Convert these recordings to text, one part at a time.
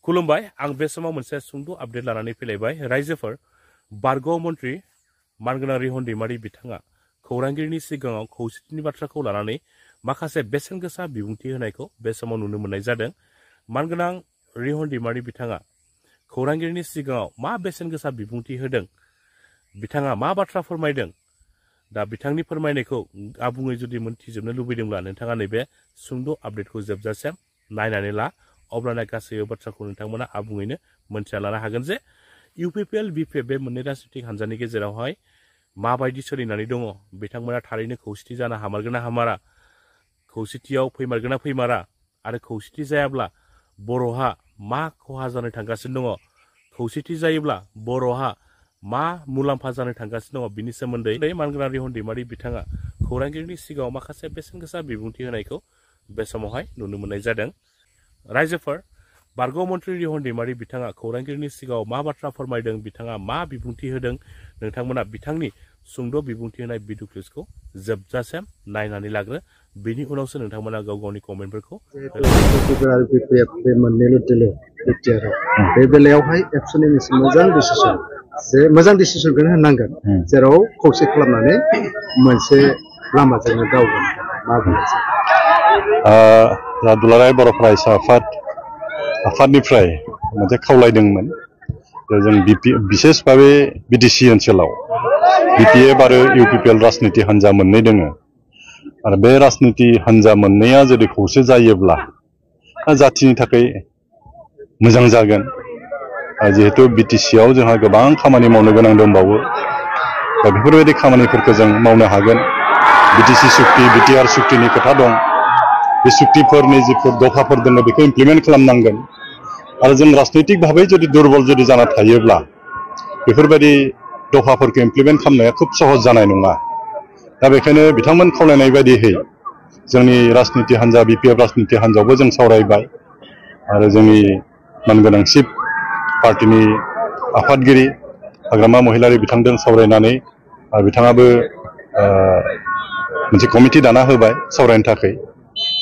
खुलुमबाय आं बे समाव मोनसे सुंद' आपडेट लानानै फैलायबाय रायजोफोर बारग' मन्त्रि मानगोनां रिहन दैमारि बिथाङा खौरांगिरिनि सिगाङाव खौसेथिनि बाथ्राखौ लानानै माखासे बेसेन गोसा बिबुंथि होनायखौ बे समाव नुनो मोननाय जादों। मानगोनां रिहन दैमारि बिथाङा खौरांगिरिनि सिगाङाव मा बेसेन गोसा बिबुंथि होदों, बिथाङा मा बाथ्रा फोरमायदों, दा बिथांनि फोरमायनायखौ आबुङै जुदि मोनथिजोबनो लुबैदोंब्ला नोंथाङा नैबे सुंद' आपडेटखौ जोबजासिम नायनानै ला, अब्लाना गासैबो बाथ्राखौ नोंथांमोना आबुङैनो मोनथिना लानो हागोन जे इउपिपिएल बिपिएफ बे मोननै राजनीतिक हान्जानि गेजेरावहाय माबायदि सोलिनानै दङ, बिथांमोना थारैनो खौसेथि जानो हामारगोन ना हामारा, खौसेथियाव फैमारगोन ना फैमारा, आरो खौसेथि जायाब्ला बर'हा मा खहा जानो थांगासिनो दङ, खौसेथि जायोब्ला बर'हा मा मुलाम्फा जानो थांगासिनो दङ, बिनि सोमोन्दै मानगोनां रिहन दैमारि बिथाङा खौरांगिरिनि सिगाङाव माखासे बेसेन गोसा बिबुंथि होनायखौ बे समावहाय नुनो मोननाय जादों। रायजोफोर बारग' मन्त्रि रिहन दैमारि बिथाङा खौरांगिरिनि सिगाङाव मा बाथ्रा फोरमायदों, बिथाङा मा बिबुंथि होदों, नोंथांमोना बिथांनि सुंद' बिबुंथि होनाय भिडिअ क्लिपखौ जोबजासिम नायनानै लाग्रो, बिनि उनावसो नोंथांमोना गाव गावनि कमेन्टफोरखौ बे मोननैल' दोलो बिटिआरआव बे बेलायावहाय एबसुनि मोनसे मोजां डिसिसन, जे मोजां डिसिसनखौनो होननांगोन, जेराव खौसे खालामनानै मोनसे लामाजोंनो दावगोन। मा बुंनो दुलाराय बर' फरायसा आफादनिफ्राय मोनसे खावलायदोंमोन जों बिसेस भावे बिटिसि ओनसोलाव बिपिएफ आरो इउपिपिएल राजनीति हान्जा मोननै दोङो आरो बे राजनीति हान्जा मोननैया जुदि खौसे जायोब्ला जाथिनि थाखाय मोजां जागोन। जिहेतु बिटिसिआव जोंहा गोबां खामानि मावनो गोनां दंबावो, दा बेफोरबायदि खामानिफोरखौ जों मावनो हागोन। बिटिसि सुक्ति बिटिआर सुक्तिनि खोथा दं, बे सुक्तिफोरनि जिफोर दफाफोर दङ बेखौ इमप्लिमेन्ट खालामनांगोन। आरो जों राजनैतिक भाबै जुदि दुर्बल जुदि जाना थायोब्ला बेफोरबायदि दफाफोरखौ इमप्लिमेन्ट खालामनाया खोब सहज जानाय नङा। दा बेखायनो बिथांमोन खावलायनाय बायदियै जोंनि राजनीति हान्जा बिपिएफ राजनीति हान्जायावबो जों सावरायबाय आरो जोंनि मानगोनां चिफ पार्टीनि आफादगिरि हाग्रामा महिलारि बिथांजों सावरायनानै बिथाङाबो मोनसे कमिटि दाना होबाय सावरायनो थाखाय।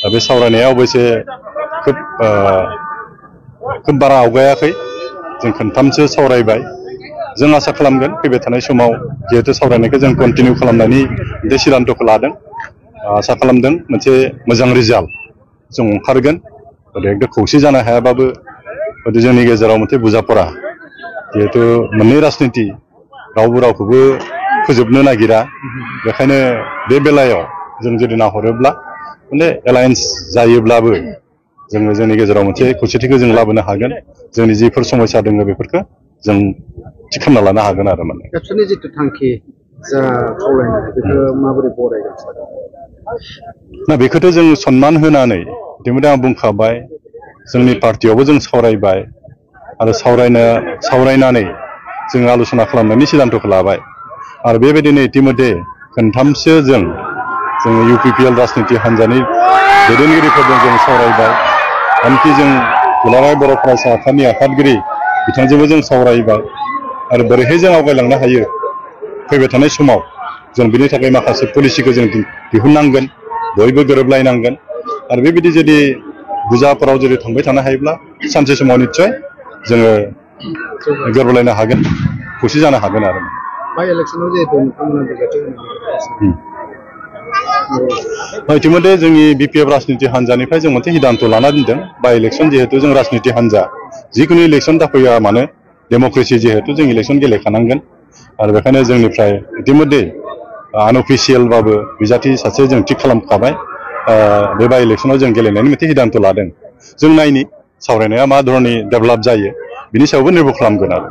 दा बे सावरायनाया अबयसे खोब बारा आवगायाखै, जों खनथामसो सावरायबाय। जों आसा खालामगोन फैबाय थानाय समाव जिहेतु सावरायनायखौ जों कन्टिनिउ खालामनायनि बे सिद्धान्त'खौ लादों, आसा खालामदों मोनसे मोजां रिजाल्ट जों ओंखारगोन। एकदम खौसे जानो हायाबाबो जोंनि गेजेराव मोनसे बुजापरा, जिहेतु मोननै राजनीति रावबो रावखौबो फोजोबनो नागिरा, बेखायनो बे बेलायाव जों जुदि नाहरोब्ला माने एलायन्स जायोब्लाबो जोङो जोंनि गेजेराव मोनसे खौसेथिखौ जों लाबोनो हागोन। जोंनि जिफोर समस्या दङ बेफोरखौ जों थि खालामना लानो हागोन आरो माने एबसुनि जिथु थांखि जा खावलायनाय बेखौ माबोरै बरायगोन सार? ना बेखौथ' जों सन्मान होनानै इतिमধ্যे आं बुंखाबाय, जोंनि पार्टियावबो जों सावरायबाय आरो सावरायनानै जों आलोचना खालामनायनि सिद्धान्त'खौ लाबाय। आरो बेबायदिनो इतिमধ্যे खनथामसो जोङो इउपिपिएल राजनीति हान्जानि दैदेनगिरिफोरजों जों सावरायबाय, एमपि जों दुलाराय बर' फरायसा आफादनि आफादगिरि बिथांजोंबो जों सावरायबाय आरो बोरैहाय जों आवगायलांनो हायो फैबाय थानाय समाव जों बिनि थाखाय माखासे पलिसिखौ जों दिहुननांगोन, बयबो गोरोबलायनांगोन। आरो बेबायदि जुदि बुजाफोराव जुदि थांबाय थानो हायोब्ला सानसे समाव निस्सय जोङो गोरोबलायनो हागोन, खौसे जानो हागोन आरो बाय इलेक्सनाव जिहेतु इतिमধ্যे जोंनि बिपिएफ राजनीति हान्जानिफ्राय जों मोनसे सिद्धान्त लाना दोनदों। बाय इलेक्सन जिहेतु जों राजनीति हान्जा जिखुनु इलेक्सन जाफैया मानो डेम'क्रेसि जिहेतु जों इलेक्सन गेलेखानांगोन। आरो बेखायनो जोंनिफ्राय इतिमধ্যे आनअफिसियेलबाबो बिजाथि सासे जों थिग खालामखाबाय। बे बाय इलेक्सनाव जों गेलेनायनि मोनसे सिद्धान्त लादों। जों नायनि सावरायनाया मा धरननि डेभेलप जायो बिनि सायावबो निर्भर खालामगोन आरो।